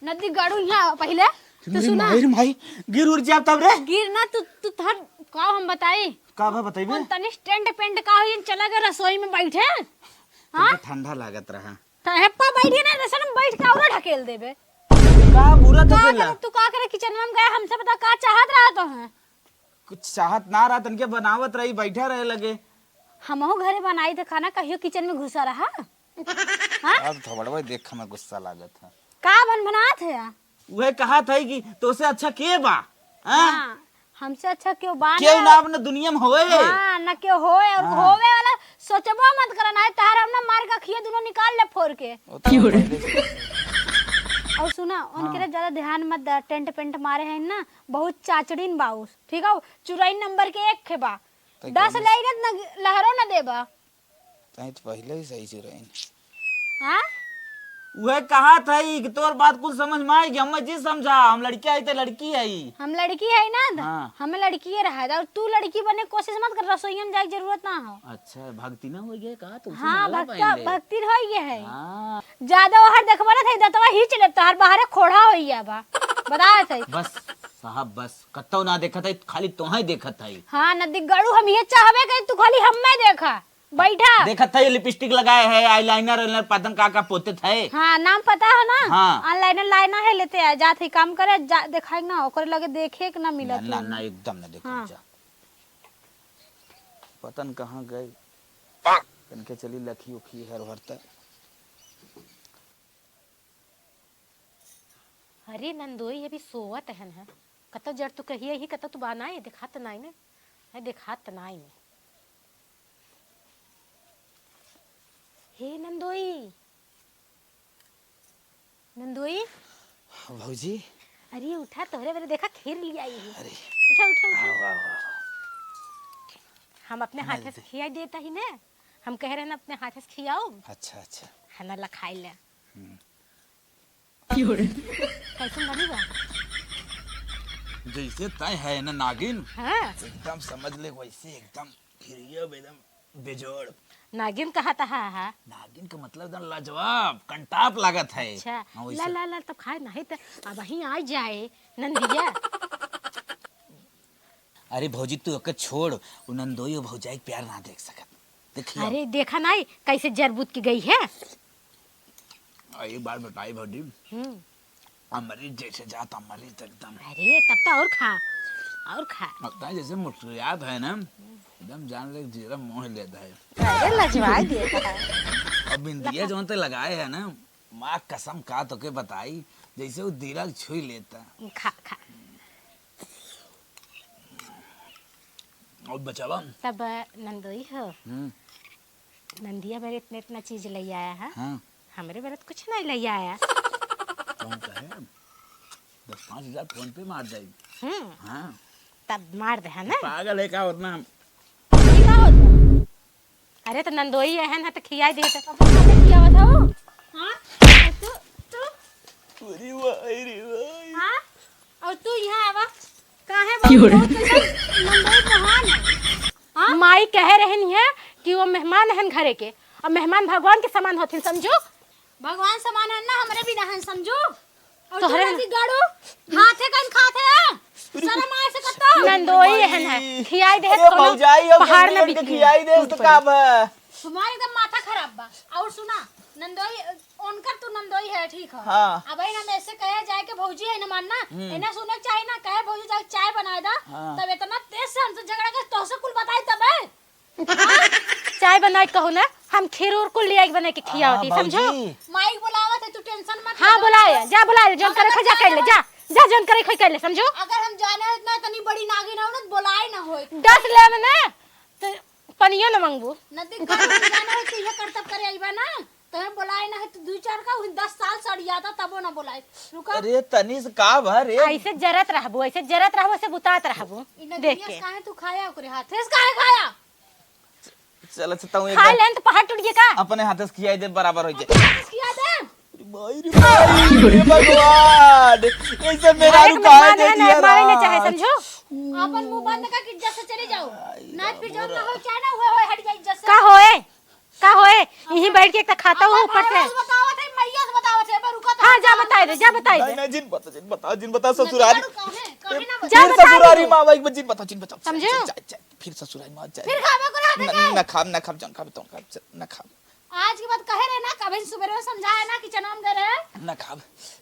नदी गाड़ू यहाँ आओ पहिले। तू मेरी सुना। माई रे माई, गिर उड़ जाब तब रे। गिर ना तू, तू थर का हम बताई? का बा बताइबे? कौन तनी टेंट पेंट का हो, ये चला गए रसोई में बैठे। हाँ? तुमको ठंडा लागत रहा। त हेप्पा बैठी ना, रसन में बैठ के औरा ढकेल देबे। का बुरा तो का केला? करे, तू का करे किचन में गया, हमसे बता का चाहत रहा तो है? कुछ चाहत ना रहा, तनके बनावत रही, बैठा रहे लगे। हमहू घरे बनाई थे खाना, कहियो किचन में घुसा रहा। हाँ? अब थोबड़वा देख हमें गुस्सा लागत है। का भनभनात है या? उहे कहा था कि तोसे अच्छा के बा? हाँ? हाँ, हमसे अच्छा क्यों बा केहू ना? ना अपने दुनिया में होए। हाँ, ना क्यों होए और हाँ। होवे वाला सोचबो मत करा, ना तहार हम ना मार के अखिया दुनो निकाल ले फोर के। ओ तो पहले से। और सुना, हाँ। उनके ज्यादा ध्यान मत दे, टेंट पेंट मारे हैं ना, बहुत चाचड़ीन बाउस, ठीक है? चुराइन नंबर के एक खे बा, तो दस एकदम ले ना, लहरो ना देबा। तहीं तो पहिले ही सही से रही। हाँ? उहे कहा था कि तोर बात कुछ समझ में आई कि हमें जी समझा, हम लड़की आई तो लड़की आई। हम लड़की है ना, हाँ। हमें लड़की ही रहा है, और तू लड़की बने कोशिश मत कर, रसोईया में जाए के जरूरत ना हो। अच्छा, भक्ति ना हो गया का? तुमसे हाँ, माला भक्ता, पहन ले। भक्ति हो गया है। हाँ। ज्यादा ओहर देखबा ना था, दतवा ही चले, तोहर बाहरे खोड़ा हो गया बा। बता था। बस साहब, बस, कत्तो ना देखत है, खाली तोहे देखत है। हाँ, नदी गड़ू, हम ये चाहबे कहीं तू खाली हमें देखा। बैठा। देखत है, लिपस्टिक लगाए है, eyeliner, eyeliner, पता न का का पोतत है। हाँ, नाम पता है ना? हाँ। Eyeliner लाइना है, लेते आ, जात ही काम करे, जा, देखाई ना, ओकरे लगे देखे के ना मिलत ना, ना, है। ना, एकदम ना देखो, हाँ। जा। पता न कहाँ गए। तनके चली लखी उखी हर भरता। अरे नंदोई, अभी सोवत हन है। कतो जर तू कहिए ही, कतो तू बानाए, देखात नाई ने। है, देखात नाई ने। हे नंदोई, नंदोई। भौजी। अरे उठा, तोहरे बेरे देखा खीर लिया आई है। अरे। उठा, उठा, उठा। आओ, आओ, आओ। हम अपने हाँ, हाथे से दे। खियाई देता ही ने। हम कह रहे हैं अपने हाथे से खियाओ। अच्छा, अच्छा। है ना, लखाई ले। हम्म। कैसन बनी बा? जैसे तय है ना नागिन, हाँ। एकदम समझ ले वैसे एकदम घिरिया एकदम बेजोड़। नागिन कहा था, हाँ, हाँ। नागिन का मतलब एकदम लाजवाब, कंटाप लागत है। अच्छा, हाँ, वैसे। ला, ला, ला, तब खाए नहीं तो अब वहीं आ जाए नंदिया। अरे भौजी, तू ओके छोड़, उ नंदोई और भौजाई के प्यार ना देख सकत। देख लो। अरे देखा नाई, कैसे जरबूत की गई है। आ, एक बार बताई भौजी, हम्म। अमृत जैसे जात, अमृत एकदम। अरे, तब तो और खा, और खा। लगता है जैसे मुस्कुरात है ना, एकदम जान ले जीरा मोह लेता है। अरे, लजवाई देता है। अब बिंदिया जौन ते लगाए है ना, माँ कसम का तोके बताई, जैसे वो दिलक छुई लेता। खा, खा। और बचावा? तब नंदोई हो। हम्म। नंदिया बरे इतना इतना चीज लइ आया है। हाँ। हमरे बरे तो कुछ नहीं लइ आया। कौन कहे? दस पाँच हजार फोन पे मार जाई। हम्म। हाँ। तब मार दे है ना। पागल है का उतना? ई का होत बा? अरे तो नंदोई अहन है तो खियाई दे तो। अब खाते खियावत हो? हाँ? और तू, तू? अरे वाह, अरे वाह। हाँ? और तू यहाँ आवा? काहे क्यों रे? बहुत कैसे नंदोई महान है? हाँ? माई कहे रहनी है कि वो मेहमान अहन घरे के, और मेहमान भगवान के समान होथिन, समझो? भगवान समान है ना, हमरे भी रहन, समझो? और तोहरे तू ना की गाड़ू, हाथे कन खाते हैं। शर्म आए से कत्ता। नंदोई अहन है, खियाई दे अरे कोनो भौजाई, अब पहाड़ में नंदोई के बिक गई। खियाई दे टूट तो पड़ी। का बा? तुम्हारे एकदम माथा खराब बा। और सुना, नंदोई, उनकर तू नंदोई है, ठीक है। हाँ। अब भाई हम ऐसे कहे जाए के भौजी है ना मानना, हम्म। है ना सुने के चाही ना, कहे भौजी जाके चाय बनाए दा, हाँ। तब इतना तेज से हमसे झगड़ा कर, तोहसे कुल बताई तबे। चाय बनाए के कहू ना, हम खीर उर कुल ले आइके बना के खियावती, हाँ, समझो? भौजी। माइक बुलावत है, तू टेंशन मत हाँ, ले। बुलाए, जा बुलाए, जौन करे खा जा कर ले, जा, जा जौन करे खा कर ले, समझो? अगर हम जाने इतना इतनी बड़ी नागिन हो ना, बुलाए ना होए। डस ले मने, तो पनियो न मंगबू। नदी का जाने हो, तू ये करतब करे आइबा ना, तो हम बुलाए ना है, तो दू चार का, उही दस साल सड़ियाता, तबो ना बुलाए। रुका। अरे तनी से का भा रे? ऐसे जरत रहबू, ऐसे जरत रहबू, ऐसे बुतात रहबू। ई नगिनिया देख के। काहे तू खाया ओकरे हाथे से काहे खाया? चल, अच्छा, तू एक खा बार लेन तो पहाड़ टूट गया का? अपने हाथे से खियाई दे, बराबर हो जाए। अपने हाथे से खिया दे। अरे भाई रे भाई, हे भगवान, ऐसे मेहरारू काहे दे दिया ना, मारे ना चाहे, समझो? अपन मुंह बंद करके इज्जत से चले जाओ। ना फिर जो ना हो, चाहे ना हुए, होए, हट जाए इज्जत से। का होए? का होए? यहीं बैठ के एक तो खाता हूँ ऊपर से। बतावत है, मैया से बतावत है, रुका तो हाँ, जा बताए दे, जा बताए दे। नहीं, नहीं, जिन बता, जिन बता, जिन बता, ससुरारी। काहे, काहे ना फिर बता? ससुरारी में आवा, एक बार जिन बता, जिन बता। समझो? जा, जा, जा। फिर ससुराल में आ जाए। फिर खाबे को रहते न, क्या? न खाब, न खाब, जौन खाबे, तौन खाब, च-, न खाब। आज के बाद कहे रहे ना, कभी सुबह में समझाए ना, किचन में गए रहे। न खाब।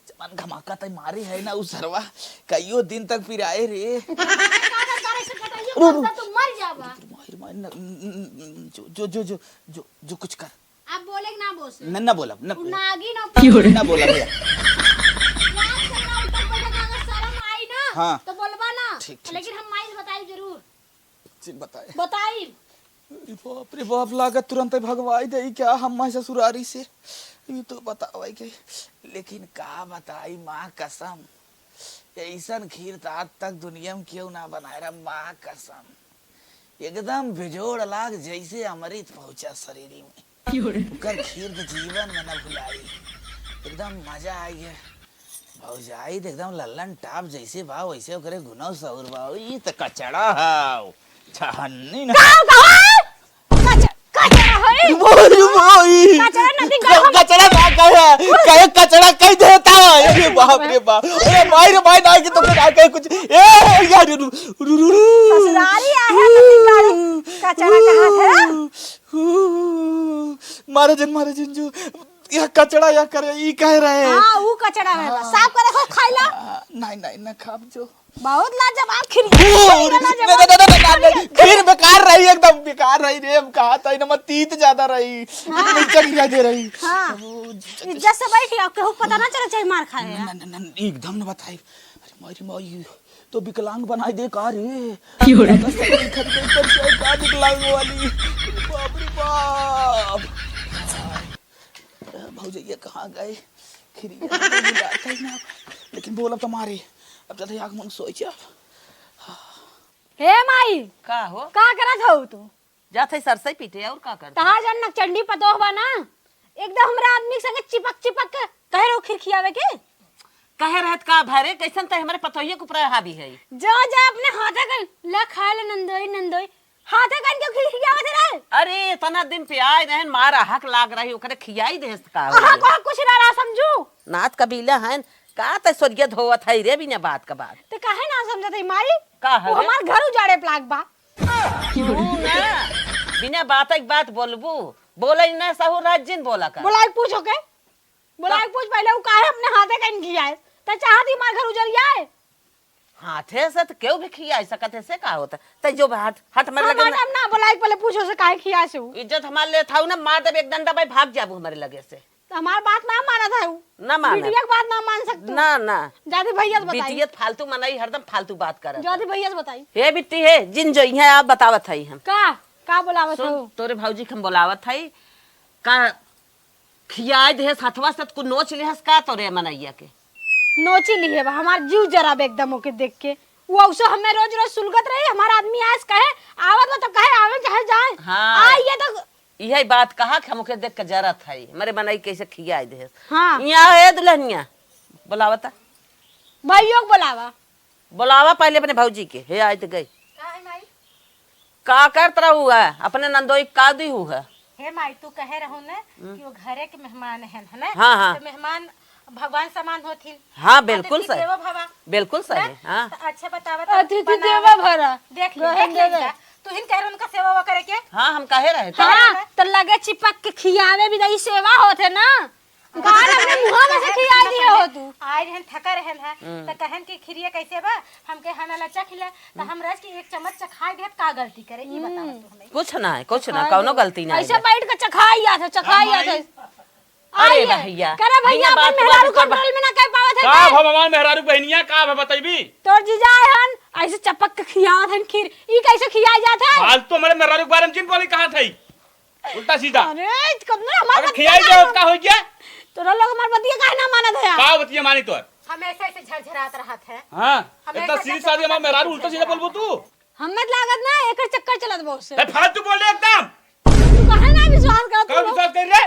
जवन घमाका तई मारे है ना, उ सरवा, कईयो दिन तक पिराए रे। का करता रहे से बताइए, रो, रो। कौन सा तू मर जाबा। मार, मार, न, न, न, न, जो, जो, जो, जो, जो, जो कुछ कर। आप बोले कि ना बोल से? न, न बोलब, न उ बोलब। नागिन और क्यों रे? न बोलब भैया। याद करना, ऊपर बैठा था, अगर शर्म आई ना, हाँ। तो बोलबा ना। ठीक, ठीक। लेकिन हम माई से बताई जरूर। जी, बताए। बताई। अरे बाप रे बाप, लागत तुरंत भगवाई दे क्या हम माई ससुरारी से। ये तो बतावे के, लेकिन का बताई माँ कसम, ऐसन खीर तो आज तक दुनिया में केहू ना बनाए रहा माँ कसम। एकदम बेजोड़ लाग जैसे अमृत पहुँचा शरीर में। ओकर खीर तो जीवन में ना भुलाई। एकदम मजा आई है। भौजाई तो एकदम लल्लन टाप जैसे बा, वैसे ओकरे गुनो सौर बा। ई त कचड़ा हौ, छहन्नी न। का, का? कच-, कचड़ा है? मोर मोई। कचड़ा नदी क-, गरम। कचड़ा ना कहे, कहे कचड़ा कह देता है। अरे बाप रे बाप। अरे भाई रे भाई, ना कि तो ना कहे कुछ। ए, यार, रु-, रु-, रु-, रु-, ससुरारी आहे, नदी गाड़ी। कचड़ा कहा था? मारे जन, मारे जन जो। यह कचड़ा यह करे, ई कह रहे। हाँ, ऊ कचड़ा रहे बा। हाँ। साफ करे हो, खाइला। आ, नहीं, नहीं, न खाब जो। बहुत लाजवाब खीर। ओ, खीर ना, लाजवाब। ना, ना, ना, ना, ना, खीर बेकार रही, एकदम बेकार रही रे। हम कहा था, इनमा तीत ज्यादा रही। हाँ। मिर्चा गिरा दे रही। हाँ। ओ, ज-, ज-, इज्जत से बैठ जाओ, केहू पता ना चले, चाहे मार खाए। ना, ना, ना, ना, एकदम न बताए। अरे मारी माई, तो विकलांग बनाए दे का रे? क्यों रे? ज्यादा सब्जी खरीदे पर से का विकलांग वाली। बाप रे बाप। भौजैया कहाँ गए? खिरिया तो बुलाता ही ना। लेकिन बोलब तो मारे। अब ज्यादा आँख मन सोच अब। हे माई, का हो? का करत हऊ तू? जात है सरसई पीटे, और का करत? तहार जन नकचंडी पतोह बा ना, एकदम हमरा आदमी के संगे चिपक चिपक के कहे रहो खिरखियावे के। कहे रहत का भरे, कैसन त हमरे पतोहिए के ऊपर हावी है। जा, जा, अपने हाथे कर, ले खाए ले नंदोई, नंदोई। हाथे कान के खियावत रहे। अरे, इतना दिन पे आए रहन, मारा हक लाग रही, ओकरे खियाई देहस का हो अहा, गया? को कुछ ना रहा समझू। नाथ कबीला हन, का तै सोरिया धोवत है रे, बिना बात का बात। ते काहे ना समझत है माई? का है वो रे? हमार घर उजाड़े पे लाग बा। तू ना, बिना बात एक बात बोलबू, बोले ना सहू रात जिन बोला कर। बोला एक पूछो के? बोला का? एक पूछ पहले, वो काहे अपने हाथे कान खियाए? ते चाहत ही हमार घर उजर जाए? हाथे से तो केहू भी खियाई सकत है, से का होता? तै जो हट, हट मेरे हम लगे ना। हटम ना, बोलाई पहले पूछो से काहे खिया से हूँ। इज्जत हमार लेत हऊ ना, मार देब एक डंडा भाई, भाग जाबू हमारे लगे से। तो हमार बात ना मानत है हऊ। ना मानत। बिटिया के बात ना मान सकतू। ना, ना। जादी भैया से बताई। बिटिया फालतू मनई, हरदम फालतू बात करत। जादी भैया से बताई। हे बिट्टी हे, जिन जो इहाँ आप बतावत हई हम। का? का बोलावत सुन, हऊ? तोरे भौजी के हम बोलावत हई। का खियाई देहस हथवा से, कुल नोच लेहस का तोरे मनैया के? नोची लिहे बा, हमार जीव जराब एकदम ओके देख के। वो औसे हमें रोज रोज सुलगत रही, हमार आदमी आस कहे, आवत बा तो कहे, आवे चाहे जाए। हाँ। आ, ये तो इहे बात कहा कि हम ओके देख के जरत है, मरे मनई कैसे खियाई देहस। हाँ। यहाँ है दुल्हनिया, बोलावा ता। भाइयों को बोलावा। बोलावा पहले अपने भौजी के। हे, आई तो गई। का है माई? का करत रहू है? अपने नंदोई का दी हू है? हे माई, तू कहे रहू न हम्म। कि वो घरे के मेहमान है, है ना? हाँ, हाँ। तो मेहमान भगवान समान होथिन। हाँ, बिल्कुल अतिथि सही। देवो भवा। बिल्कुल सही, ना? हाँ। तो अच्छा बतावा तो अतिथि बनावा। देवो भवा। देख ले, बहन देख ले दे। इनका। तू हिन कह रहे उनका सेवा वो करे के? हाँ, हम कहे रहे थे। हाँ, तो लगे चिपक के खियावे भी दई सेवा होत है ना। गाल अपने मुंह में से खिया दिए हो तू। आए रहन, थका रहन है, हम्म। त कहन कि खिरिया कैसे बा? हमके हना लच्चा खिला, त हम रस के एक चम्मच चखाई देत, का गलती करे? ई बतावा तू हमें। कुछ ना है, कुछ ना, चखाई कौनो दे। गलती ना ऐसे है। बैठ के चखाई जात है, चखाई हाँ, जात है। माई। अरे आइए। भैया, करे भैया, भैया, अपन बात मेहरारू बात कर बा। कंट्रोल में ना कर पावत है का का? भगवान मेहरारू बहनिया का भा बतैबी? तोर जीजा आए हन, ऐसे चपक के खियावत हन खीर। ई कैसे खियाई जात है? फालतू हमारे मेहरारू के बारे में जिन बोली कहा था। उल्टा सीधा। अरे, कब ना हमार अरे, बतिया खियाई ना जाओ, मानो। का हो गया? तोरा लोग हमार बतिया काहे ना मानत है? का बतिया मानी तोर? हमेशा ऐसे झरझरात रहत है। हाँ, हमेशा इतना सीधी सादी हमार मेहरारू उल्टा सीधा बोलबो तू? हमें लागत ना, एकर चक्कर चलत बहुत से। ए, फालतू बोल रहे एकदम। तू काहे ना विश्वास करत का तू? विश्वास कर रे?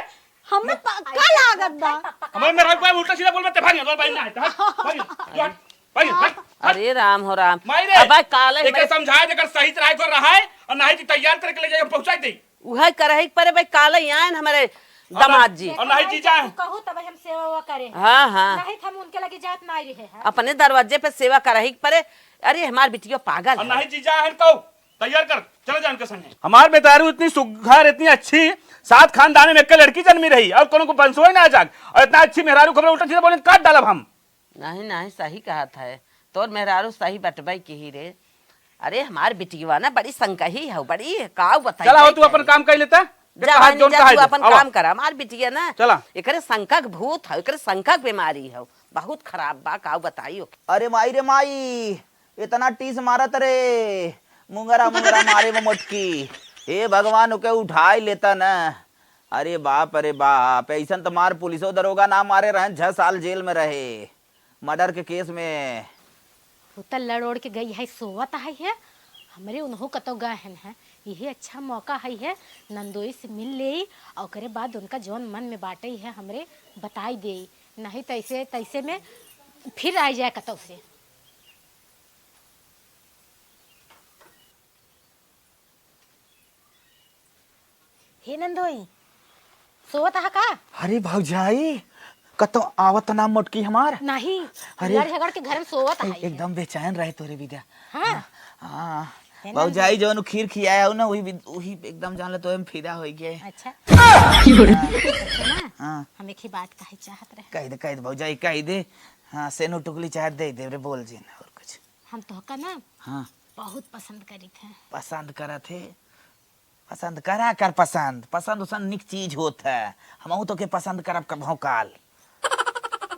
हमें पक्का लागत बा। हमारे मेहरारू को उल्टा सीधा बोलबे, ते भाग, भाग, भाग, भाग, भाग, भाग। अरे राम हो राम। माई रे, अबे काले एकर भाई समझाए, एकर सही तरह को रहाए, और नहीं तो तैयार करके ले जाए, हम पहुंचाई दे। उहे करही के परे भाई, काले ही आए न हमारे और दामाद जी। और नहीं जीजा। तू कहू तब हम सेवा वो करे। हाँ, हाँ। नहीं तो हम उनके लगे जात नहीं रहे हैं। अपने दरवाजे पे सेवा करही के परे। अरे हमार बिटिया पागल और है। नहीं जीजा है तो तैयार कर, चले जाए उनके संगे। हमार मेहरारू इतनी सुघर, इतनी अच्छी, सात खानदान में एक लड़की जन्मी रही और कोनो को बंसुआ ही ना जाग, और इतना अच्छी मेहरारू खबर उल्टा सीधा बोले काट डालब हम। नहीं, नहीं, सही कहत है। तोर मेहरारू सही बटबई किही रे। अरे, हमार बिटिया ना बड़ी संकही हौ, बड़ी काउ बताई चला हो, जाई तू अपन करे। काम कर लेता। जा, कहा, हानि जोन जा, कहा तू है, अपन आवा। काम करा। हमार बिटिया ना, चला। एकरे संका के भूत हौ, एकरे संका के बीमारी हौ। बहुत खराब बा, काउ बताई ओके। अरे माई रे माई, इतना टीस मारत रे, मुंगरा मुंगरा मारे में मोटकी। हे भगवान, ओके उठाई लेता ना। अरे बाप, अरे बाप, ऐसन तो मार पुलिसो दरोगा ना मारे रहन, छह साल जेल में रहे। मर्डर के केस में। उ त लड़ ओढ़ के गई है, सोवत है, है। हमरे उन्हों कतौ गए हन है, यही अच्छा मौका है, है। नंदोई से मिल लेई, और ओकरे बाद उनका जौन मन में बाटे है, हमरे बताई देई। नहीं तैसे, तैसे में फिर आ जाए कतौ से। हे नंदोई, सोवत आहा का? अरे भौजाई, कतौ आवत ना मोटकी हमार। नहीं, अरे, लड़ झगड़ के घर में सोवत ए-, आहा। एकदम बेचैन रहे तोरे बिदा। हाँ। हाँ, हाँ। हे भौजाई नंदोई। जौन खीर खियाया हो ना, वही भी, वही एकदम जान ले तो हम फिदा हो गए। अच्छा। हाँ। सुना, हाँ। हम एक ही बात कहे चाहत रहे। कह दे, कह दे भौजाई, कह दे। हाँ, सेनू टुकली चाहे दे दे रे, बोल जिन और कुछ। हम तोहका ना हाँ। बहुत पसंद करित है। पसंद करत है? पसंद करा कर पसंद, पसंद उसंद निक चीज होत है। हमहू तोके पसंद करब कबहू काल।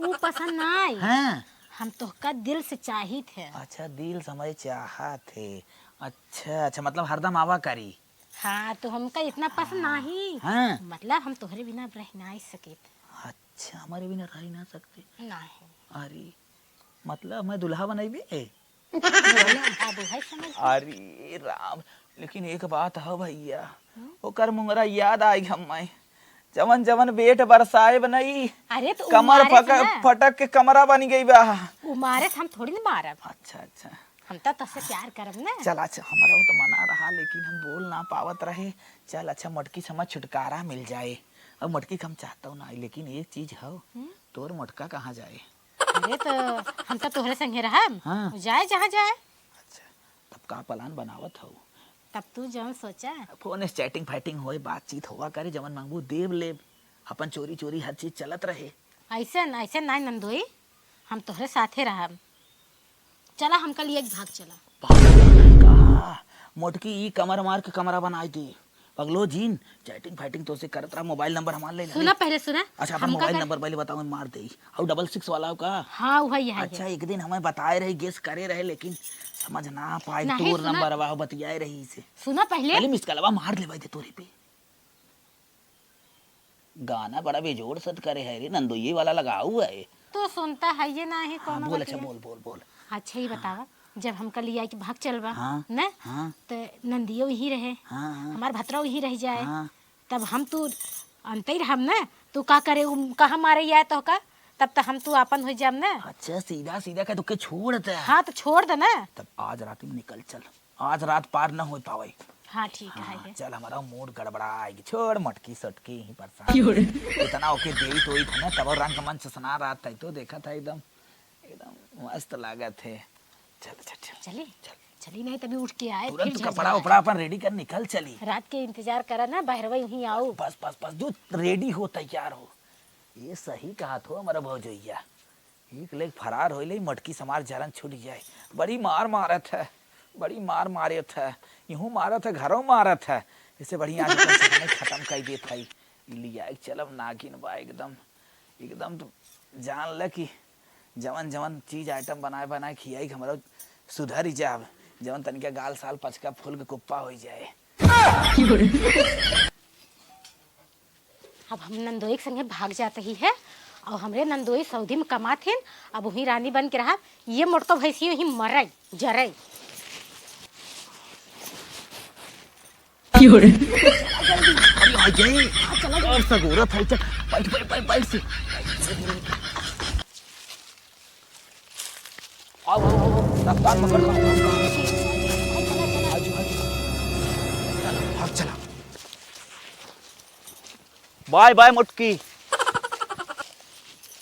ऊ पसंद ना आई। हाँ। हम तोहका दिल से चाहित है। अच्छा, दिल से हमरे चाहत है। अच्छा, अच्छा, मतलब हरदम आवा करी। हाँ, तो हमका इतना पसंद हाँ। नाही। हाँ। मतलब हम तोहरे बिना रह नाही सकित। अच्छा, हमरे बिना रह ना सकते? नाही। अरे, मतलब मैं दुल्हा बनैबे? अब है समझ में। अरे राम, लेकिन एक बात है भैया, हम्म? ओकर मुंगरा याद आइ हम्मै। जवन जवन बेट बरसाए बनई, अरे तो उ कमर मारे फक-, से ना। फटक के कमरा बन गई बा। उ मारे से हम थोड़ी ना मारब। अच्छा, अच्छा। हम तो तोसे प्यार करब ना। चला, अच्छा, हमरा वो तो मना रहा, लेकिन हम बोल ना पावत रहे। चल, अच्छा, मोटकी से हमार छुटकारा मिल जाए। अब मोटकी के हम चाहतौ ना, लेकिन एक चीज हौ, हम्म? तोर मोटका कहाँ जाए? अरे, तो हम तो तोहरे संगे रहब। हाँ। उ जाए जहाँ जाए। अच्छा, तब का plan बनावत हौ? तब तू जौन सोचा। फोन से chatting फाइटिंग होए, बातचीत होवा करे, जवन मांगबू देब लेब, अपन चोरी चोरी हर चीज चलत रहे। ऐसे न, ऐसे नाय नंदोई, हम तोहरे साथे रहब। चला, हमका लिए भाग चला। पागल है का? मोटकी ई कमर मार के कमरा बनाई दी। पगलो जिन, chatting फाइटिंग तोसे करत रहा, mobile number हमार ले ले। सुना पहले, सुना। अच्छा, अपन हमका mobile कर- number पहले बताओ, मार दे। और double six वाला का? हाँ, वही है, अच्छा, है। एक दिन हमें बताए रही, guess करे रहे, लेकिन समझ ना पाए, नहीं, तोर सुना। Number बा, बतियाए रही से। सुना पहले। पहले miss call बा, मार ले भाई, दे तोरे पे। गाना बड़ा बेजोड़ से करे है रे, नंदोइये वाला लगाऊ है। तू सुनता है ये ना ही हाँ, कोनो बोल, अच्छा, बतिया। बोल, बोल, बोल। अच्छा, ये हाँ। बतावा, जब हमका लिया के भाग चलबा, हाँ, न? हाँ। त नंदियो वहीं रहे, हाँ, हाँ। हमार भतरा वहीं रह जाए, हाँ। तब हम तू अंते ही रहब न, तू का करे, उ कहाँ मारे आए तोहका, तब त हम तू आपन हो जाब न। अच्छा, सीधा सीधा कह, तोके छोड़ दे। हाँ, त छोड़ दे न। तब आज रात में निकल चल, आज रात पार न हो पावे। हाँ, ठीक है हाँ, ये। चल, हमारा mood गड़बड़ा आएगी, छोड़ मटकी सटकी, यहीं परेशान क्यों रे? इतना ओके देई तो ही था ना, तब रंगमंच सुना रहा था, तो देखा था एकदम, एकदम मस्त लागत है। चल, चल, चल। चली? चल। चली नहीं, तभी उठ के आए, तुरंत फिर कपड़ा झगड़ा। उपड़ा अपन ready कर, निकल चली। रात के इंतजार करा ना, बहरवा यहीं आओ। बस, बस, बस, तू ready हो, तैयार हो। ये सही कहा थो हमारा भौजैया, एक लेग फरार होइले, मटकी समार जरन छूट जाए। बड़ी मार मारत है, बड़ी मार मारत है, यहूँ मारत है, घरों मारत है। इससे बढ़िया आज अपन सबने खतम कर देत है। लिया के चलब नागिन बा एकदम, एकदम तो जान ले कि जवन जवन चीज item बनाए बनाए खियाई, हमरो सुधर ही जाब। जवन तनिका गाल साल पचका फूल के कुप्पा हो जाए। अब हम नंदोई के संगे भाग जात ही है, और हमरे नंदोई सऊदी में कमात हिन, अब वहीं रानी बन के रहब। ये मोटको भैंसियों ही मरई जरई। अरे आ गए। और सगोरा था, चल, बैठ, बैठ, बैठ, बैठ से। आओ, आओ, आओ, रफ्तार पकड़ लो। आजू, आजू। चला, भाग चला। बाय बाय मोटकी,